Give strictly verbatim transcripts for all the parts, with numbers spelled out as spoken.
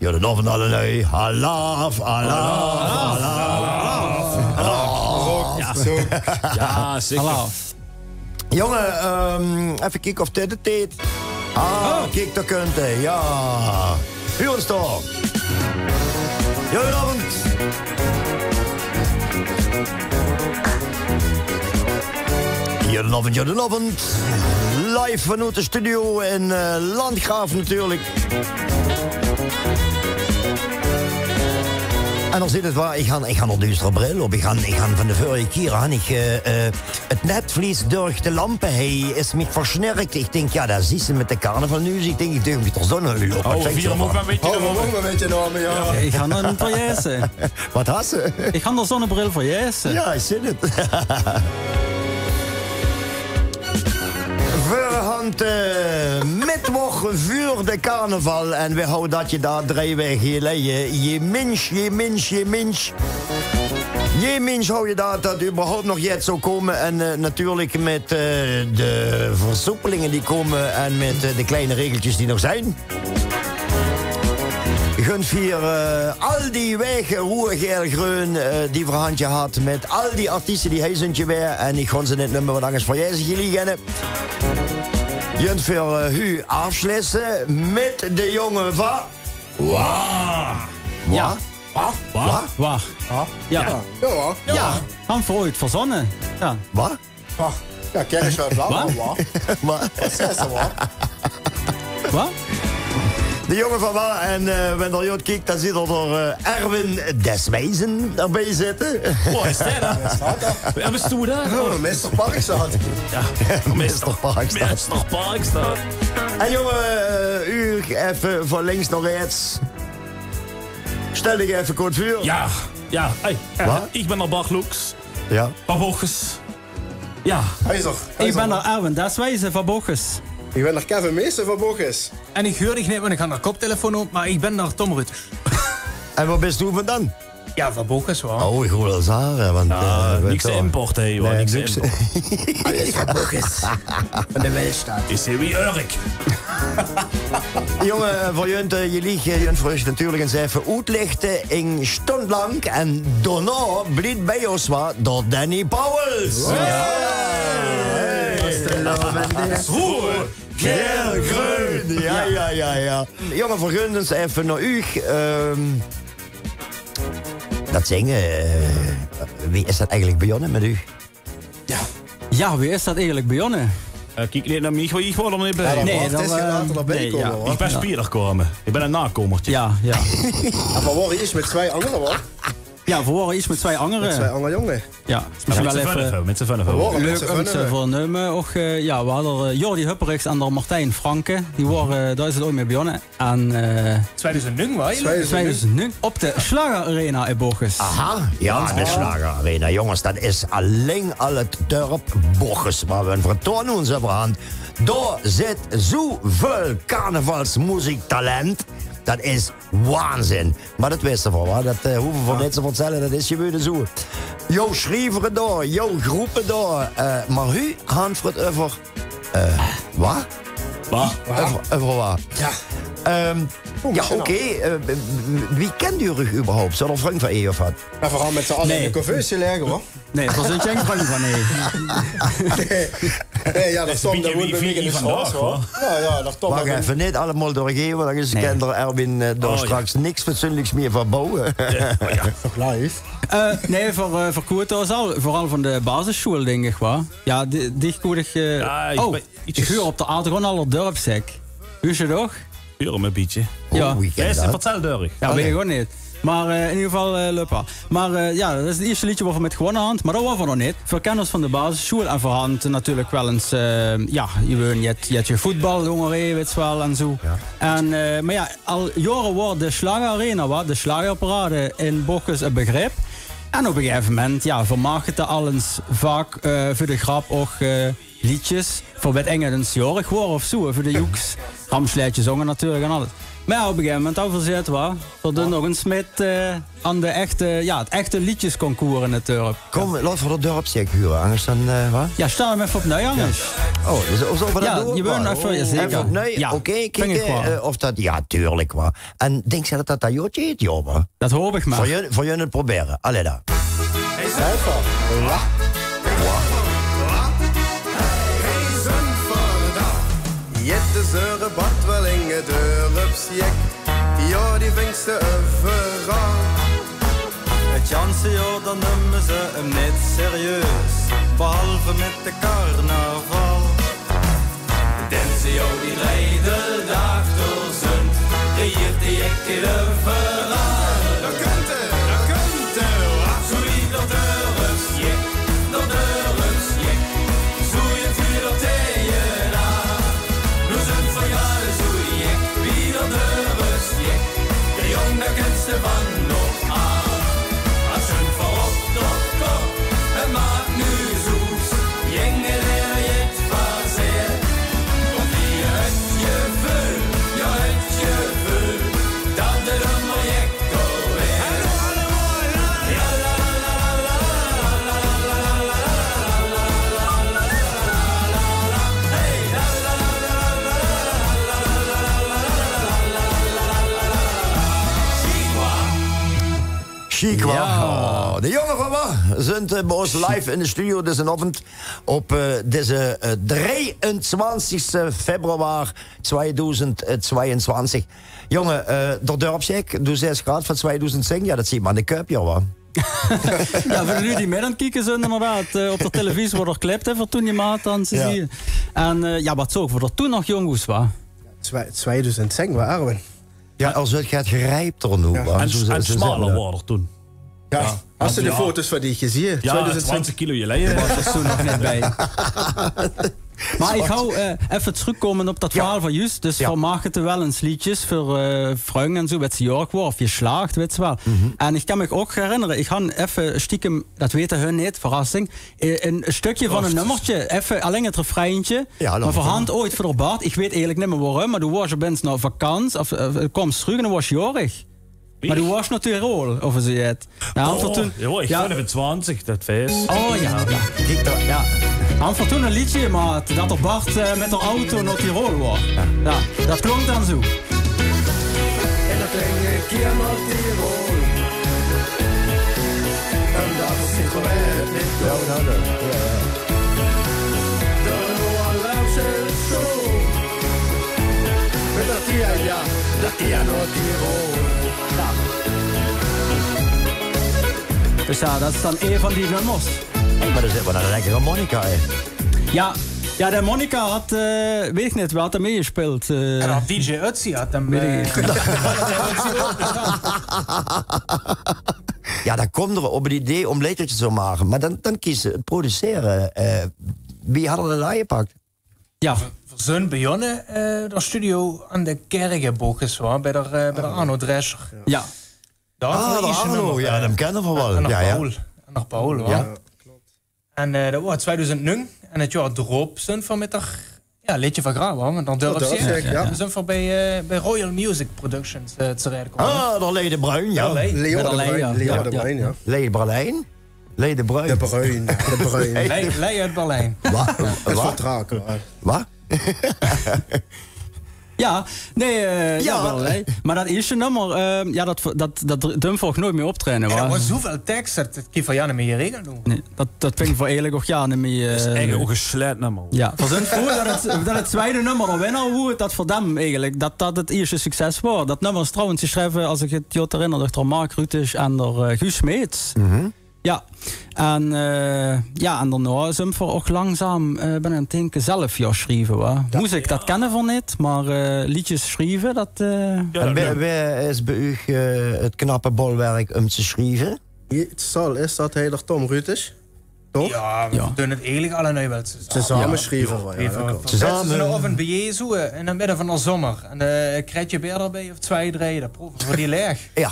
Jao, de nov van alle lui. Alaaf, alaaf, alaaf, alaaf. Jao, zeker. Alaaf. Jónge, ehm, effe kieke of dit 't deet. Ah, kiek, dao kunt 'r. Jao. Huur ins dao. Jao, goedenavend. Jao, goedenavend, jao, goedenavend. Live vanoet de studio in, eh, Landgraaf natuurlik. En dao zit 't waal, ich han, ich han al duustere bril op. Ich han, ich han van de vörige kier han ich, eh, eh, 't netvlies durch de lampe heen is mich versnerkt. Ich dink, jao, dat zuus se mit de carnaval noe. Ich dink, ich deug mich d'r zonnehuul op. Wat vinjs se d'rvan? Hou, v'r moge waal 'n bietje name, jao. Ich han 'm verjaese. Wat has se? Ich han d'r zonnebril verjaese. Jao, ich zeen 't. Veur han, eh, midwoch veur de carnaval en veer hawwe dat gedaon drie waeke geleje. Jeminsch, jeminsch, jeminsch. Jeminsch hawwe dat, dat überhaupt nog jet zou kómme. En, eh, natuurlik mit, eh, de versoepelinge die kómme en mit, eh, de kleine regeltjes die nog zeen. Gunt veer, eh, al die waeke roeëd, gael, greun, eh, die veer han gehad, mit al die artieste die hei zunt gewaes. En ich gaon ze neet numme, want angers verjaes ich ze geliek. Gunt veer, eh, hu aafsloete mit de jónge van Wa. Wa? Jao. Wa? Wa? Wa? Jao. Jao. Jao. Han veer ooit verzónne. Jao. Wa? Wa? Jao, ken ich waal, bla, bla, bla. Wa? Wat zaes se, wa? Wa? De jónge van Wa, en, eh, wen d'r good kiek, dan zuut d'r, eh, Erwin Deswijzen d'rbie zitte. Wo is dae dan? Wae bis doe dan? Oh, mister Parkstad. Jao, mister Parkstad. Mister Parkstad. En jónge, eh, uch effe van links nao rechts. Stel dich effe kort veur. Jao, jao, hey, eh, ich bin d'r Bart Loeks. Jao. Van Boches. Jao. Ich bin d'r Erwin Deswijzen van Boches. Ich bin d'r Kevin Meesen van Boches. En ich huur dich neet, want ich han d'r koptelefoon op, mer ich bin d'r Tom Rutters. En wo bis doe vandan? Jao, van Boches, wa. Oh, ich wol al zage, want, eh, niks te import, hè, wa. Niks te import. Alles van Boches. Van de Weltstadt. Is hie wie Urk. Jónge, veur junt, eh, geliek, eh, junt veur uch natuurlik ins effe oetlichte, ing stund lank en daonao blief bie ós wa d'r Danny Pauwels. Hey! Roeëd, gael, greun. Jao, jao, jao, jao. Jónge, veur gunt ins effe nao uch, ehm, dat zinge, eh, wie is dat eigelik begonne mit uch? Jao. Jao, wie is dat eigelik begonne? Eh, kiek neet nao mich, want ich waor d'r neet bie. Jao, dat waor, eh, ich bin spieler kómme. Ich bin ein nakomertje. Jao, jao. Mer veer waore iers mit twieë angere, wa? Jao, veer waore iers mit twieë angere. Mit twieë anger jónge. Jao, is mesjien waal effe leuk óm ze veur te neume. Och, eh, jao, veer hadde, eh, Jordi Hupperichs en d'r Martijn Franke. Die waore, eh, dao is 't ooit mit begonne. En, eh, twieëdoezend nung, wa? Twieëdoezend nung. Op de Schlager Arena in Boches. Aha, jao, de Schlager Arena, jónges, dat is alling al 't dörp Boches, wa veer 't veur 't toernooi euver hant. Dao zit zoeväöl carnavalsmoeziektalent. Dat is waanzin. Mer dat wis se waal, wa? Dat, eh, hove veer neet te vertèlle, dat is gewoon zoe. Jao, sjrievere dao, jao, gróppe dao, eh, mer hu hant veer 't euver Eh, wa? Wa? Euver, euver wa? Jao. Ehm, jao, oké, eh, wie kènt geer uch überhaupt? Zunt geer vrung van Eve of wat? Jao, veer hant mit z'n alle in de cafés gelige, wa? Nae, veer zunt gein vrung van Eve. Nae, jao, dat stóng d'r gewoon bie mich in de straot, wa? Jao, jao, dat stóng. Wach effe, neet allemaol doorgeve, want angers kènt d'r Erwin, eh, dao straks niks fatsoenliks mie van bouwe. Jao, jao. Toch live? Eh, nae, veur, eh, veur Koert al, veural van de basissjoeël, dink ich, wa? Jao, die, die good ich, eh, oh, ich huur op d'r achtergróndj al d'r dörpshek. Huurs se 't ouch? Huur 'm e bietje. Jao. Vertèl, Dirk. Jao, weit ich ouch neet. Mer, eh, in eder geval, eh, Luppa. Mer, eh, jao, dat is 't ierste leedje wo veer mit gewónne hant. Mer dat waore veer nog neet. Veer kènne ós van de basissjoeël en veer hant natuurlik waal ins, eh, jao, gewoon jet, jet gevoetbal, jóngere, wits se waal, en zoe. Jao. En, eh, mer jao, al jaore waor de Schlager Arena, wa, de Schlagerparade in Boches e begrip. En op e gegaeve moment, jao, veer maakte al ins vaak, eh, veur de grap ouch, eh, leedjes veur wet inge ins jaorig waor of zoe, veur de joeks. Ramsjlaedjes zónge natuurlik en alles. Mer jao, op e gegaeve moment ouch verzet, wa? Veer doon nog ins mit, eh, aan de echte, jao, 't echte leedjesconcours in 't dörp. Kóm, laot v'r dat dörpsjek hure, angers dan, eh, wa? Jao, sjtèl 'm effe opnui, angers. Oh, dus of, of dat jao, doon v'r gewoon effe, jao, zeker. Effe opnui, oké, kieke, eh, of dat, jao, tuurlik, wa. En dinks se dat dat, dat jao, jao, wa? Dat haop ich mer. Veur jun, veur jun 't probere. Allee dan. Hey, Zunfer. Wa? Hey, Zunfer. Jèt de zeure bart wel inge dörpsjek. Jao, die vings te euveral. 't Janse jaor, dan numme ze 'm neet serieus. Behalve mit de carnaval. Dèn ze jaor die dreideldaag door zunt, regeert de jek euveral. Dao kump 'r, dao kump 'r. Zoe wie d'r dörpsjek, d'r dörpsjek. Zoe wie 't vuur d'r tegenaan. Noe zunt v'r jao zoe jek wie d'r dörpsjek. De jóng, dao kèns te van nog aaf. As z'n veur op de kop en maak noe zoes. Jenge, d'r jit van zeer. Want wie 't geveul, jao, 't geveul, dat de dömmer jek alweer. Hallo allemaol, jao. Sjiek, wa? Jao. Oh, de jónge van Wa zunt, eh, bie ós live in de studio dezen aovend op, eh, deze, eh, drieëntwintigste februar tweedoezend tweeëntwintig. Jónge, eh, d'r dörpsjek, doe zaes graad van tweedoezend zes, jao, dat zuut me aan de kuip, jao, wa? Jao, veur de luuj die mit aan 't kieke zunt, inderdaad, eh, op de televisie weurt d'r geklèp, hè, veur toen die maat dan te zeen. En, eh, jao, wat zoge v'r d'r toen nog jónk oes, wa? Twee-, tweedoezend zes, wa, Erwin? Jao, es 't get gerijpder noe, wa? En, en smaler waor 'r toen. Jao, has se de foto's van die gezeen? Jao, twintig kilo geleie. Dao waors se toen nog neet bie. Mer ich wou, eh, effe trökkómme op dat verhaol van zjuus. Dus v'r make wel ins leedjes veur, eh, vrunj en zoe, wèts se, jaorig waor of geslaag, wèts se wel. En ich kan mich ouch herinnere, ich han effe stiekem, dat weite hun neet, verrassing, eh, e stökske van e nummerke, effe allein 't refreintje. Mer v'r han ooit veur d'r Bart, ich weit eigelik neet mie waorum, mer doe waors opins nao vakans, of, eh, kaoms trök en doe waors se jaorig. Mer doe waors nao Tirol, of zoe get. Jao, han v'r toen, jao, ich vin 't twintig, dat fees. Oh jao, jao. Kiek dao. Jao. Han v'r toen e leedje gemaak, dat d'r Bart, eh, mit d'r auto nao Tirol waor. Jao, dat klonk dan zoe. En dat klink ich hie nao Tirol. En dat is gewoon neet. Jao, jao, jao. D'r Noah Lauwse Show. Mit Datia, jao. Datia nao Tirol. Jao. Dus jao, dat is dan ee van die nummers. Hey, mer dao zit waal 'n lekkere harmonica in. Jao, jao, de harmonica had, eh, weit ich neet, wae had d'r mitgespeeld, eh. En had D J Ötzi had 'm, weit ich eh, neet. Jao, dan kump d'r op 't idee óm leedjes te make. Mer dan, dan kies se producere. Eh, wie hadde v'r dat aangepak? Jao. V'r, v'r zunt begonne, eh, d'r studio aan de Kergeboches, wa, bie d'r, eh, bie d'r Arno Drescher. Jao. Dao veur d'r Arno, jao, dae kènne v'r waal. En d'r Paul, en d'r Paul, wa. Jao. En, eh, dat waor tweedoezend nung. En 't jaor d'rop zunt v'r mit d'r, jao, leedje van Grauw, wa, want dan durf ich, jao. Zunt v'r bie, eh, bie Royal Music Productions, eh, te reed gekómme. Ah, d'r Lei de Bruin, jao. Lei. Leo de Bruin, jao. Leo de Bruin, jao. Lei Berlijn? Lei de Bruin. De Bruin, de Bruin. Lei, Lei oet Berlijn. Wa? Jao. Wa? Vertraag, wa? Wa? Jao, nae, eh, jao, jao, wel, hè. Mer dat ierste nummer, eh, jao, dat, dat, dat dónge v'r ouch noeats mie optraeje, wa? D'r waor zoeväöl teks, dat, dat kins se jao neet mie geregeld doon. Nae, dat, dat vinge v'r eigelik ouch jao neet mie, eh, dat is eigelik ouch e slet nummer. Jao, v'r zunt vroeë dat 't, dat 't twiede nummer d'r winnaar woort, dat v'r dem eigelik, dat dat 't ierste succes waor. Dat nummer is trouwens gesjreve, es ich 't good herinner, door d'r Mark Rutesch en d'r, eh, Guus Smeets. Jao. En, eh, jao, en daonao zunt v'r ouch langzaam, eh, binne 'n tienke zelf gaon sjrieve, wa. Moeziek, dat kènne v'r neet, mer, eh, leedjes sjrieve, dat, eh. En wae, wae is bie uch, eh, 't knappe bolwerk óm te sjrieve? Hie, 't zal is dat hie d'r Tom Rutesch, toch? Jao, v'r doon 't eigelik allenui waal tezame. Tezame sjrieve v'r, jao, dat klop. Tezame. Zoe'n aovend bie zoe, eh, in 't midde van d'r zomer. En, eh, e krètje beer d'rbie of twie, drie, dan prove v'r die laeg. Jao.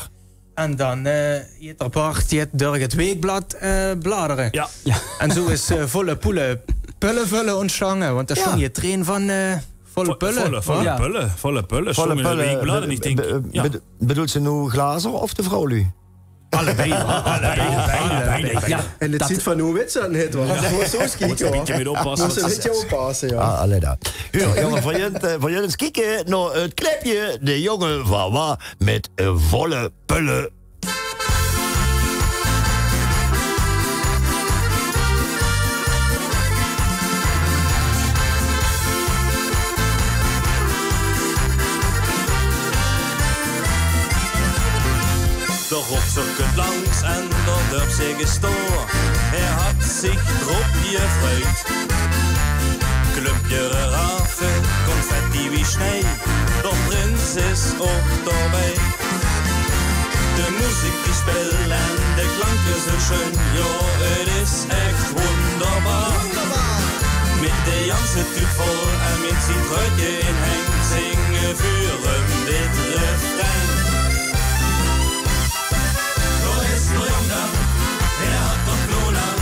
En dan, eh, jit d'r Bart, jit dörch 't weekblad, eh, bladere. Jao. Jao. En zoe is, eh, Volle Poele Pöllevulle óntstange, want dao sjtóng 't d'rin van, eh, Volle pulle. Volle, volle pulle. Volle pulle. Volle pulle. Be-, be-, bedoelt ze noe glazer of de vrouwluuj? Allebei, allebei, allebei. Ja, en het zit van hoe wit ze het, hoor. Ja. Moet ze een beetje oppassen. Moet ze een beetje oppassen, ja. Ah, allee dan. Huur, jonge, veur junt, eh, veur junt ens kieke nao het clipje De Jonge van Wa met, eh, Volle Pulle. Dao rop cirkelt langs en dao durp zich gestoor. Hae had zich drop gevreid. Klumpje rafe, confetti wie snei, de prins is ouch daobij. De meziek die speelt en de klanke zoe sjoen, jao, het is echt wonderbaar. Wonderbaar. Mit de janse tuut vol en mit zien truitje in heng zinge vuur um dit refrein. Dao is de jong dan, hae had toch kloon aan.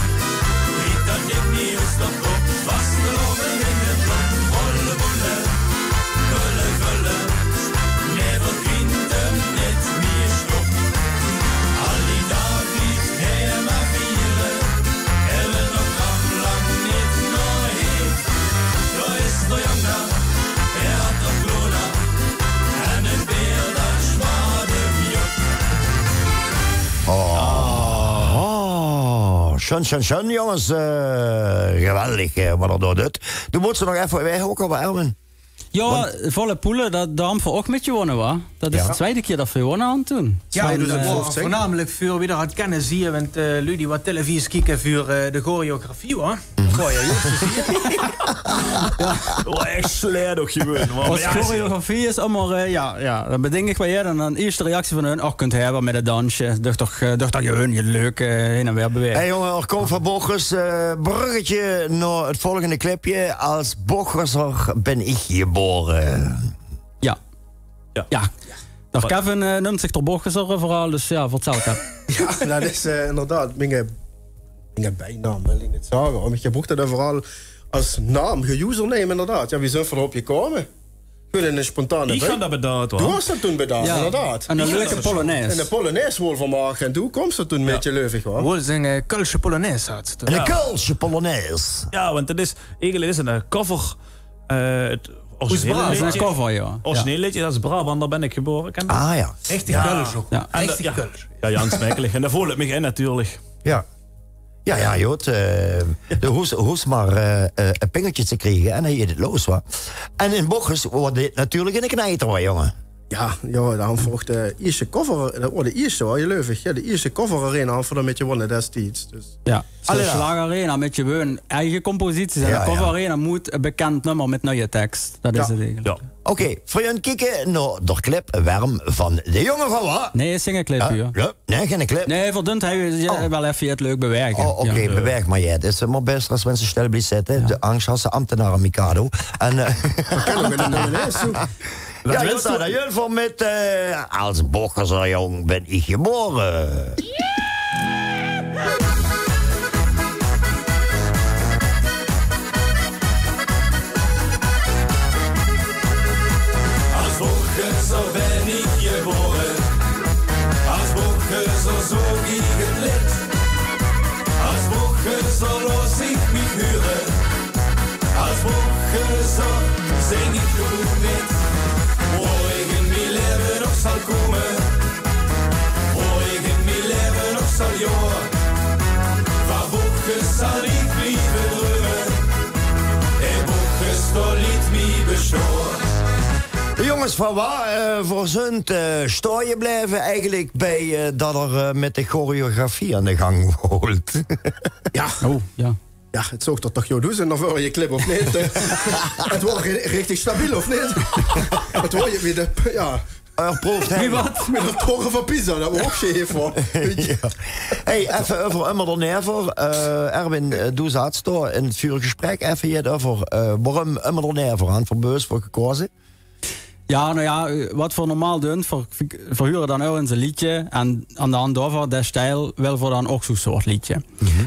Riep dan ik niet eens op kop, vastgelopen in de blok. Volle bolle, vulle, vulle, never vrienden met meer stop. Al die daag die hae maar vieren, hebben nog lang, lang niet naar heen. Dao is de jong dan, hae had toch kloon aan. En het beeld dat smaadde hem op. Oh, oh, sjoen, sjoen, sjoen, jonges. Eh, geweldig, eh, wat er dao duit. Doe mós nog effe weg ouch al, Erwin. Ja, want Volle Poele, dat, dao hant v'r ouch mit gewonne, wa? Dat is de twiede kier dat v'r gewonne hant toen. Ja, dus, eh, voornamelijk veur wie d'r had kenne zieë, want, eh, luuj die wat televisie kieke veur, eh, de choreografie, wa? Oh, echt slecht nog gewoon. As choreografie is ummer, eh, ja, ja, dan bedink ich waal, ja, dan, dan eerste reactie van hun: "Och, kunt hae waal mit 't dansje. Doch toch, eh, doch toch gewoon je leuk, eh, heen en weer bewege." Hey jonge, er kump van Bochers, eh, bruggetje nao 't volgende clipje. Als Bocherser ben ich geboren. Ja. Ja. Ja. D'r Kevin, eh, nump zich d'r Bocherser euveral, dus ja, vertel, Kev. Ja, dat is, eh, inderdaad mien, eh, mien bijnaam, wil ich neet zage, want ich gebroek dat euveral as naam, ge username, inderdaad. Ja, wie zunt v'r d'rop gekómme? Gewoon 'n spontane bui. Ich han dat bedaad, hoor. Doe has dat toen bedaad, inderdaad. En 'n leuke polonaise. En de polonaise wol v'r make. En doe kums d'r toen mit, leuf ich, hoor. Wol 'n, eh, Kölsche polonaise had ze toen. 'n Kölsche polonaise. Ja, want 't is, eigelik is 't 'n cover. Eh, 't originele leedje. 'n Cover, ja. Origineel leedje, dat is Brabander ben ich geboren, ken je dat? Ah, ja. Echt 'n Kölsch ouch. Ja. En echt 'n Kölsch. Ja, ja, aansmekkelik. En dao voel ich mich in, natuurlik. Ja. Ja, ja, good. Eh, de hoes, hoes mer, eh, eh, e pingeltje te kriege en dan geit 't los, wa. En in Bochers woor dit natuurlik 'ne kneiter, wa, jonge. Ja, ja, dao han v'r ouch de eerste cover, dat woor de eerste, wa, geluif ich. Ja, de eerste cover-arena han v'r dao mit gewonne destieds. Dus. Ja, de slaagarena mit gewoon eige composities. En de cover-arena mót e bekend nummer mit nuie teks. Dat is 't eigelik. Ja. Oké, v'r gaon kieke nao d'r clip Werm van De Jonge van Wa. Nee, is gein clip, huur. Ja. Nee, gein clip. Nee, verdoemp, hae wil effe 't leuk bewege. Oh, oké, bewege, mer ja, 't is ummer bèster as minse stil blieve zitte. De angs has de ambtenare, Mikado. En, eh, ja, Jutta, dao gaon v'r mit, eh, Als Bocherser jong ben ich geboren. Als Bocherser ben ich geboren. Als Bocherser zóng ich 't leed. Als Bocherser loot ich mich hure. Als Bocherser zing ich good mit. Wo ich in mien laeve nog zal kómme, wo ich in mien laeve nog zal gaon, van Bochers zal ich blieve druime. En Bochers, dao liet mich bestaon. De jonges van Wa, eh, v'r zunt, eh, staon gebleve eigelik bie, eh, dat er, eh, mit de choreografie aan de gang wolt. Ja. Oh, ja. Ja, 't zoog d'r toch good oet in de vörrige clip, of neet? 't Woor ri-, richtig stabiel, of neet? 't Woor wie de, ja. Wie wat? Mit de Torre van Pisa, dat woor ouch sjeef, hoor. Ja. Hey, effe euver Ummer d'r Never. Eh, Erwin, eh, doe zaats dao in 't veurgesprek effe hie euver, eh, waorum Ummer d'r Never, han v'r bewus veur gekoze? Ja, nou ja, eh, wat v'r normaal doon, v'r, v'r hure dan örges e leedje en aan de hand daovan, de stijl, wille v'r dan ouch zoe'n soort leedje.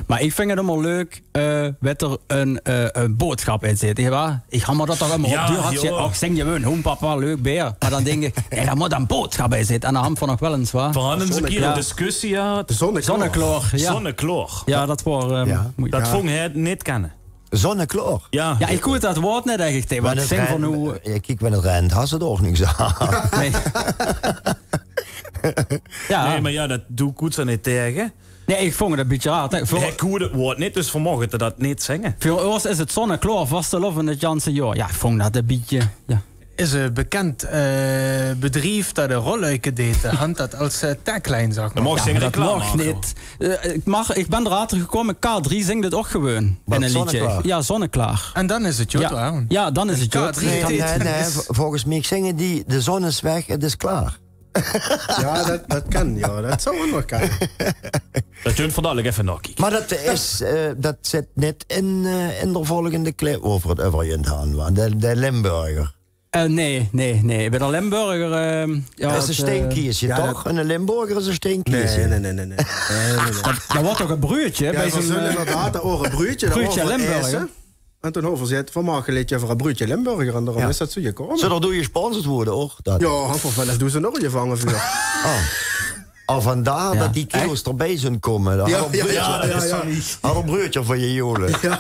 Mer ich vinj 't ummer leuk, eh, wat d'r 'n, eh, 'n boodsjap in zit. Ich, wa? Ich hammer dat toch ummer op. Duur had ze, och, zing gewoon Hoempapa, leuk beer. Mer dan dink ich, nae, dao mót 'n boodsjap in zitte. En dan hammer v'r nog waal ins, wa? V'r hadde ins 'ne kier 'n discussie gehad. Zonneklaor. Zonneklaor, ja. Zonneklaor. Ja, dat waor, eh, moeilijk. Dat vong hae neet kenne. Zonneklaor. Ja. Ja, ich hoor dat woord net eigelik. Wat zing v'r noe? Ja, kiek, wen 't regent, has se d'r ouch niks aan. Nae. Ja. Nae, mer ja, dat doe koets d'r neet taenge. Nae, ich vong 't e bietje raar. Veur... Hae koer 't woord neet, dus v'r mochte dat neet zinge. Veur ós is 't zonneklaor, vasteloavend 't janse jaor. Ja, ich vong dat e bietje, ja. Is e bekend, eh, bedrief dat de rolluike deet, eh, hant dat als, eh, tagline, zag mer. Dan mocht ze reclame make. Ja, dat mocht neet. Eh, ich mag, ich bin d'rachter gekómme, K drie zingk 't ouch gewoon in e leedje. Zonneklaor. Ja, Zonneklaor. En dan is 't good, hè? Ja, dan is 't good. K drie. Nae, nae, nae, volges mich zinge die: de zon is weg, 't is klaor. Ja, dat, dat kan, ja. Dat zou ouch nog kinne. Dat dunt v'r dalik effe nog kieke. Mer dat is, eh, dat zit neet in, eh, in de volgende clip wo v'r 't euver goon han, wa? De, de Limburger. Eh, nae, nae, nae. Bie de Limburger, eh, ja, dat is e steenkiesje, toch? 'Ne Limburger is e steenkiesje. Nae, nae, nae, nae. Dat, dat waor toch e bruudsje, hè, bie zoe'n, eh, inderdaad, dat waor e bruudsje, dat waor e bruudsje Limburger. En toen hove v'r gezag, v'r make e leedje veur e bruudsje Limburger en daorum is dat zoe gekómme. Zölle v'r doe gesponsord waere, ouch? Ja, hant v'r waal ins doezend euro gevange veur. Oh. Oh, vandaar dat die kilo's d'rbie zint kómme. Dao hadde v'r e bruudsje veur gejoole. Ja.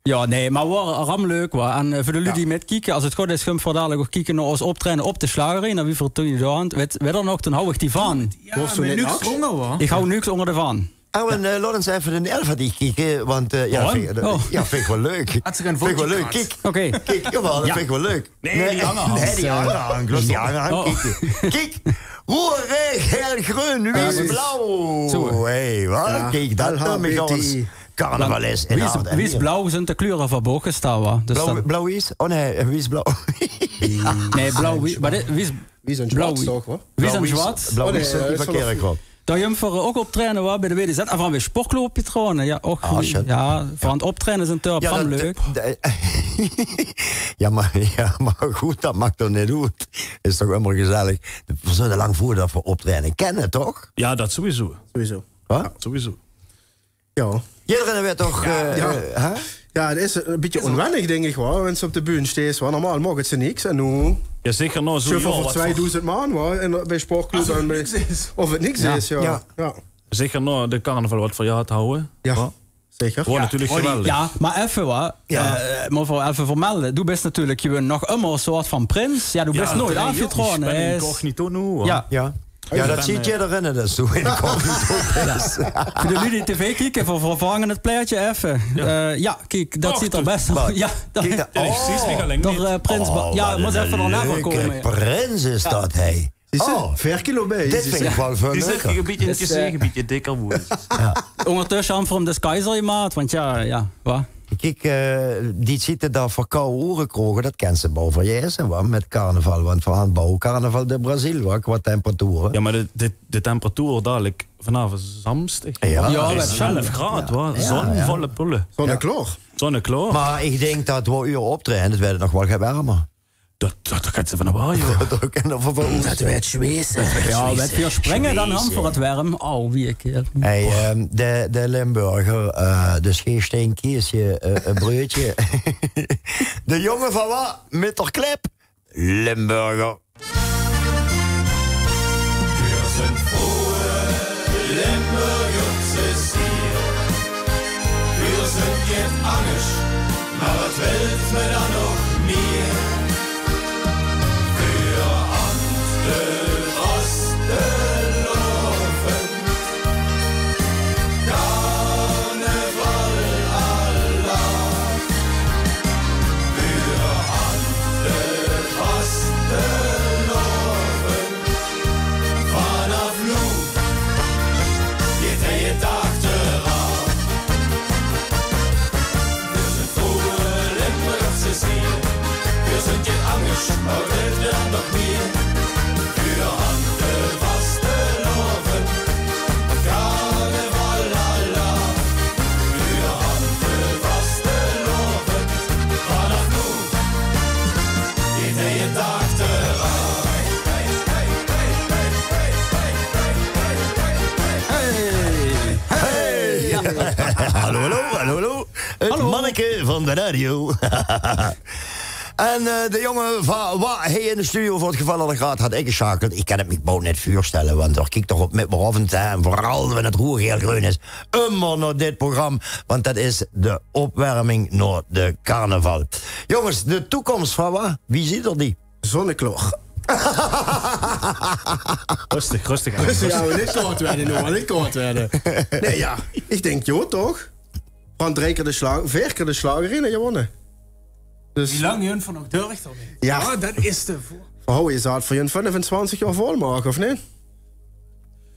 Ja, nae, mer waor ram leuk, wa. En, eh, veur de luuj die mitkieke, es 't good is, gaon v'r dalik ouch kieke nao ós optraeje op de Sjlagerarena, wie v'r toen gedoon hant. Wit, wit d'r nog, toen hou ich die vaan. Ja, mer niks ónger, wa? Ich hou niks ónger de vaan. Oh, en, eh, laot ins effe de Elf veur dich kieke, want, eh, ja, vinj ich, ja, vinj ich waal leuk. Had ze gein... Vinj ich waal leuk. Kiek. Oké. Kiek, jawaal, dat vinj ich waal leuk. Nae, die hange aan. Nae, die hange aan. Kiek, kiek. Roead, gael, greun, wies, blauw. Zoe. Hey, wa? Kiek, dat noem ich al ins carnaval is in Aard en Ieël. Wies, blauw zint de kleure vaan Boggestao, wa? Dus blauw, wies? Oh nae, wies, blauw. Nae, blauw, wies, mer dit, wies, wies en zwart, toch, wa? Wies en zwart. Blauw, wies, die verkeer ich waal. Dao höbbe v'r ouch optraeje, wa, bie de W D Z. En vaan de sportclub Patrone, ja, ouch. Ah, sjoen. Ja, vaan 't optraeje is 'n turp, vaan leuk. Ja, mer, ja, mer good, dat maak toch neet oet. Is toch ummer gezellig. V'r zölle lang veur dat v'r optraeje kinne, toch? Ja, dat sowieso. Sowieso. Wa? Ja, sowieso. Ja. Ederein weit toch, eh, hè? Ja, 't is e bietje ónwennig, dink ich waal, wens se op de bühne steis, wa. Normaal maag 't ze niks en noe... Ja, zeker nao zoe'n jaor veur tweedoezend man, wa, en bie sportclub en bie... Of 't niks is, ja. Zeker nao de carnaval wat v'r gehad hawwe. Ja, zeker. Waor natuurlik geweldig. Ja, mer effe, wa. Eh, mót v'r effe vermelde. Doe bis natuurlik gewoon nog ummer 'n soort vaan prins. Ja, doe bis noets aafgetraoje. Ich bin incognito noe, wa. Ja. Ja, dat zuut ederein, dat is zoe in de kop. Veur de luuj die tv kieke, v'r, v'r vervange 't plaetje effe. Eh, ja, kiek, dat zuut d'r bès oet. Ja, dat, kiek, dat, oh, prins, ja, mót effe d'r nao kómme. Prins is dat, hè. Zuus se? Oh, veer kilo bie. Dit vinj ich waal väöl leuker. Die zit e bietje in 't geziech, e bietje dikker woeëde. Ja. Óngertösse hant v'r häöm dus keizer gemaak, want ja, ja, wa? Kiek, eh, die zitte dao veur kouwe oere kroge, dat kins se bouw vergaete, wa, mèt carnaval, want v'r hant bouw carnaval de Brazil, wa, qua temperatuur, hè. Ja, mer de, de, de temperatuur dalik vaanaof zaamstig. Ja, dat is elf graod, wa. Zon, volle pulle. Zonneklaor. Zonneklaor. Mer ich dink dat wo uur optraeje, dat weurt nog waal get wermer. Dat, dat, dat kins se vaan de waar, joh. Dat weurt zwete. Ja, wat v'r springe dan aan veur 't werm. Au, wie 'ne kerel. Hey, ehm, de, de Limburger, eh, dus gein steenkiesje, eh, e bruudsje. De jóng vaan wa? Mèt d'r klep. Limburger. Veer zint vreuge Limburgers hie. Veer zint get angers, mer wat wilt me dan nog mie? Veer hant de vastelaovend. Carnaval à la. Veer hant de vastelaovend. Vaanaof noe geit 't achteraan. Veer zint vreuge Limburgers hie. Hallo, hallo, hallo, hallo. Het manneke van de radio. En eh, de jonge van wat hij in de studio voor het geval al graad had ingesjakeld. Ik kan het me bout net voorstellen, want er kijkt toch op middenaovend, hè, en vooral wanneer het roer heel greun is, ummer naar dit programma, want dat is de opwarming naar de carnaval. Jongens, de toekomst van wat? Wie ziet er die? Zonneklok. Rustig, rustig aan. Rustig, ja, we niet kwaad werden, jongen, niet kwaad werden. Nee, ja, ik denk, joh, toch? Van drie keer de slag, vier keer de slag erin en gewonnen. Dus wie lang Jun van nog durft dan niet? Ja. Ja, dat is de voor. Oh, je zou het voor Jun vijfentwintig jaar vol maken, of niet?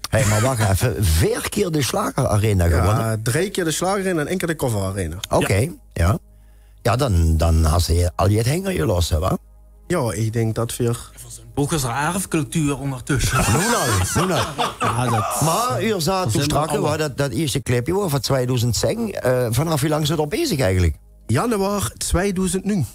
Hé, maar wacht even. Vier keer de Slager Arena gewonnen? Ja, drie keer de Slager Arena en één keer de Cover Arena. Oké, ja. Ja, dan, dan had ze al je hanger gelost, hè, wa? Ja, ik denk dat we Boekers erfcultuur ondertussen. Noe al, noe al. Ja, dat Maar u zat toen strakke, wa, dat, dat eerste clipje, wa, van tweeduizend zes. Eh, vanaf wie lang zit er bezig eigenlijk? Januar tweeduizend negen.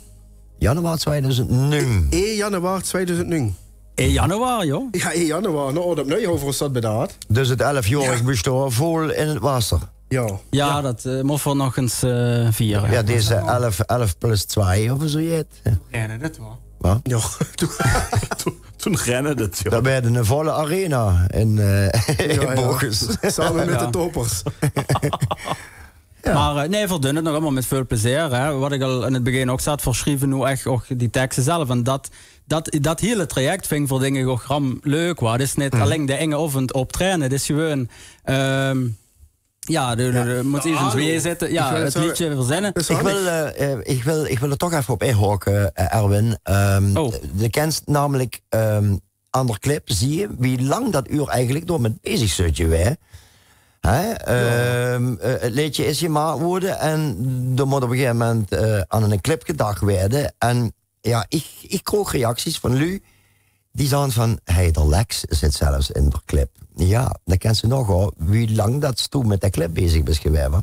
Januar tweeduizend negen. Eén januar tweeduizend negen. Eén januar, joh. Ja, één januar. Nou, dat opnieuw over ons dat bedaard. Dus het elfjarig bestaan vol in het water. Ja. Ja, dat eh, mogen we nog eens eh, vieren. Ja, deze elf, elf plus twee of zo jet. Ja, dat wel. Wat? Ja, toen, toen, toen rende het, joh. Dat werd een volle arena in, eh in Bogus. Samen met de toppers. Maar eh, nee, we doen het nog allemaal met veel plezier. Hè. Wat ik al in het begin ook zat, we schrijven nu echt ook die teksten zelf. En dat, dat, dat hele traject vind ik voor dingen ook ram leuk. Wa. Het is niet alleen de enge avond optreden. Het is gewoon... ehm, ja, de, de, de, moet eens weer zitten. Ja, het liedje verzinnen. Ik wil, eh, eh, ik, wil, ik wil er toch even op inhaken, eh, Erwin. Ehm, De kent namelijk ehm, aan de clip, zie je wie lang dat uur eigenlijk door met bezig zit je weer. Hè? Ehm, eh, het liedje is gemaakt worden en er moet op een gegeven moment eh, aan een clip gedacht worden. En ja, ik, ik kreeg reacties van lui die zagen van, hey, de Lex zit zelfs in de clip. Ja, dan kent ze nog hoor, wie lang dat toen met de clip bezig bent geweest. Hè?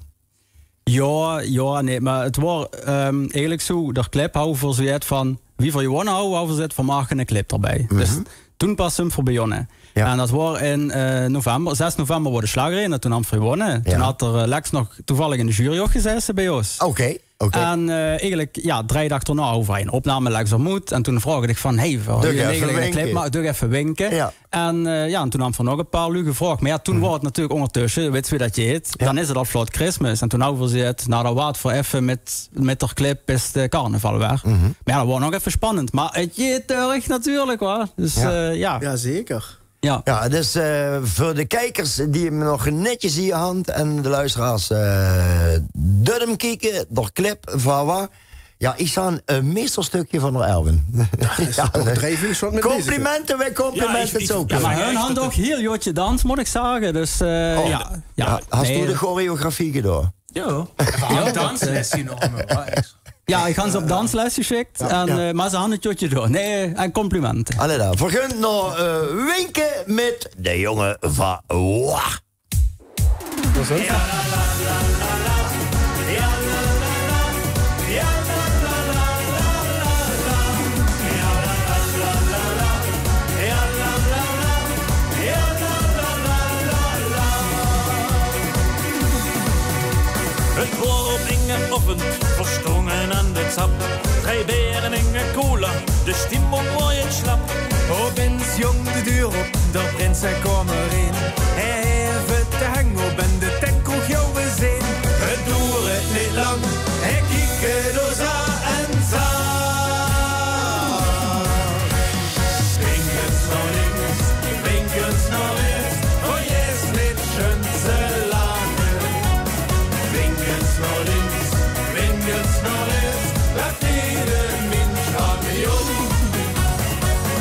Ja, ja, nee, maar het was ehm, eigenlijk zo, de clip hou voor zoiets van, wie voor gewonnen hou, hou voor zoiets van maken een clip erbij. Dus toen pas hem voor begonnen. Ja. En dat was in eh, november, zes november was de Slager Arena, toen nam voor gewonnen. Toen had er eh, Lex nog toevallig in de jury ook gezeten bij ons. Oké. Oké. En eh, eigenlijk, ja, drie dagen daarna over een opname Lex ontmoet. En toen vroeg ik van, hey, voor Doe jullie even eigenlijk een clip winken. Maar doe even winken. Ja. En eh, ja, en toen hadden we nog een paar lui gevraagd. Maar ja, toen was het natuurlijk ondertussen, weet je wie dat je het, dan is het al vlot Christmas. En toen hadden we het, nou, dat waard voor even met, met de clip is de carnaval weer. Maar ja, dat was nog even spannend. Maar het je terug natuurlijk, hoor. Dus eh, ja. Ja, zeker. Ja. Ja, dus eh, voor de kijkers die hem nog netjes hier hand en de luisteraars eh die hem kijken, door clip, van wat. Ja, ik sta een meesterstukje van de Erwin. Ja, dat is toch drie, vier soort met bezig. Complimenten, wij complimenten het zo. Ja, maar hun hadden ook heel jotje dans, moet ik zeggen. Dus eh, ja, ja. Had je de choreografie gedaan? Ja. Ja, dat, eh, Danslesje nog maar, hoor. Ja, ik had ze op danslesje geschickt, en, eh, maar ze hadden het jotje door. Nee, en complimenten. Allee dan, vergunt nog eh, winken met de jongen van Wa. Het woor op inge ochtend, verstongen aan de tap. Drie beren inge koele, de stiemboom woor je slap. Op ins jong de deur op, de prins hij kwam erin. Hij heeft de hengel ben de tank kroeg jou we zin. Het doer het niet lang, hij kiek door za en za. Winkens naar links, winkens naar rechts, voor je is niet schön te lachen. Winkens naar links, winkens naar rechts, dat deed een mins aan de jong.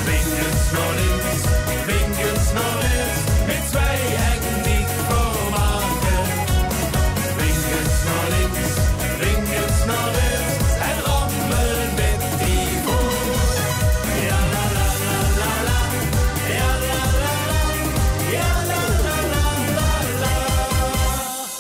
Winkens naar links, winkens naar rechts, met twee en niet vermaken. Winkens naar links, winkens naar rechts, en rammel met die voet. Ja, la, la, la, la, la. Ja, la, la, la. Ja, la, la, la, la,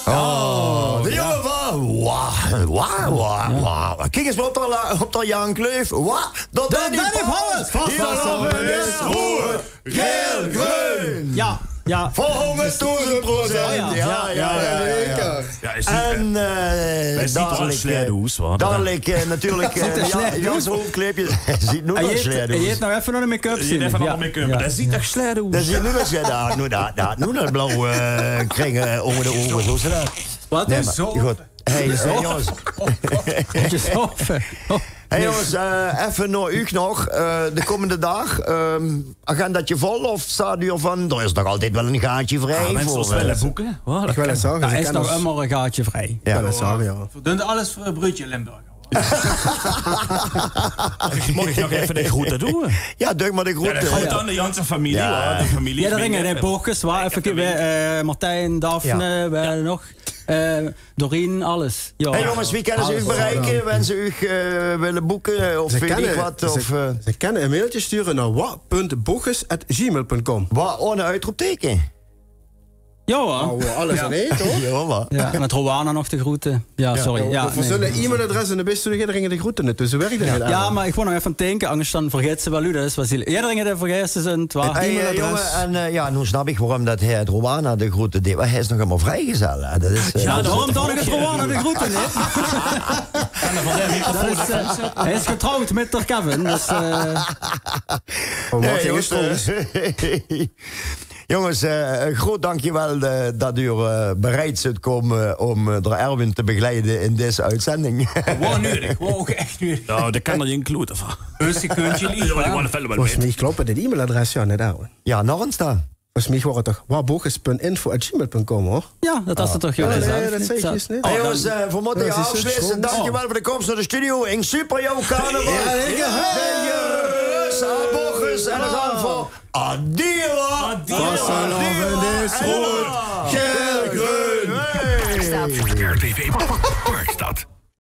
la. Oh, de jongen van Wa, Wa, Wa, Wa. Kijk eens op de, op de Jan Kleef. Wa, dat Danny Pauwels. Hier al op het is roer, geel, greun. Ja. Ja. Veur hóngerddoezend procent. Oh, ja. Ja, ja, ja, ja, ja. Jao, is neet, en, eh, dadelik, eh, dadelik, eh, natuurlik, eh, ja, Jan Hoofdkleepje. Ziet noe nog slecht oes. Hae haet nog effe nog de make-up zeen. Effe nog make-up. Dae ziet toch slecht oes. Dae ziet noe nog slecht oes. Noe, dae, dae, noe nog blauw, eh, kringe, eh, ónger de ouge, zoe is det. Wat? Nae, mer good. Hey, eh, jónges. Hey, jónges, eh, effe nao uch nog. Eh, de kómmende daag, ehm, agendaatje vol of zaat uur van, d'r is nog altied waal ein gaatje vrij veur, eh, wille boeke. Waat, ich wil 't zègke, d'r is nog ummer ein gaatje vrij. Ja. Ich wil 't zègke, ja. Veer doon alles veur 't bruudje Limburg. Maag ich nog effe de groete doon? Ja, doon mer de groete. Ja, de groete aan de ganse familie, ja. De familie. Ja, de ringe, de Bochers, waat effe, eh, Martijn, Daphne, wae nog? Eh, Doreen, alles. Ja. Hey jónges, wie kinne ze uch bereike? Wen ze uch, eh, wille boeke, eh, of weit ich waat, of, eh, ze kinne ein mailtje sture nao wa punt bochers at gmail punt com. Wa, ohne oetropteken? Ja, wa. Oh, alles in ein, toch? Ja, wa. Ja, en mit Rowana nog de groete. Ja, sorry. Ja, veer zulle e-mailadres en de beste, de groete neet. Dus ze werkt neet. Ja, mer ich wol nog effe dinke, angers dan vergaet ze waal uch, det is waal zielig. Jederein haet vergaete zeen, wa. Hey, eh, e-mailadres. Jónge, en, eh, ja, noe snap ich waorum det hae 't Rowana de groete deej. Mer hae is nog ummer vrijgezel, hè. Det is, eh, ja, daorum doon ich 't Rowana de groete neet. Det is, eh, hae is getrouwd mit d'r Kevin, dus, eh. Nae, jónges, eh, jónges, eh, ein groot dankjewel, eh, det uur, eh, bereid zeet kómme óm, eh, d'r Erwin te begeleide in dees oetzending. Waor nudig, waor ouch ech nudig. Ja, det kan d'r gein klote van. Volges mich klop det e-mailadres, ja, inderdaad. Ja, nog ins dan. Volges mich waor 't toch wa bochers punt info at gmail punt com, huur? Ja, det is toch, ja, nae, det zag ich neet. Hey, jónges, eh, veer mótte aafsloete. Dankjewel veur de kóms nao de studio. Ein super, ja, carnaval. Ja, dankjewel. Bochers en de zang van Adila. Adila. Vastelaovend is good. Geer greun. Hey. R T V Parkstad.